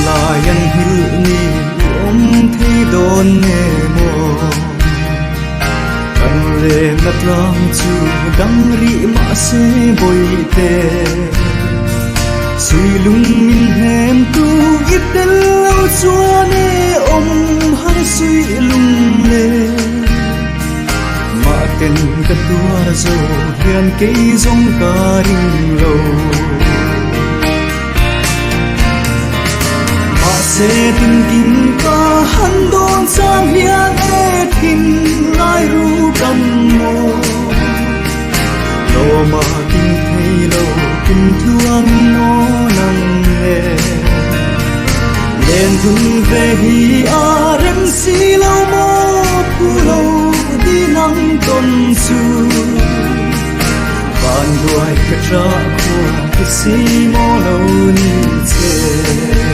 lai an nghilh ni i awm thei dawn nge maw? Kan lenna tlang chu dang rih mahse bawihte. Suilung min hnem tu i tel lo chuan e awm har suilung le. Mahten ka tuar zo hian kei zawng ka ring lo. Mahse tinkim ka han dawn chang hian e thin lai ru kan maw. Lawma kim thei lo kum tluang nawn ang le. Len dun ve hi a rem si lo maw phu lo di nang tawn chu. Van duai ka ṭah khua ki si maw lo ni che.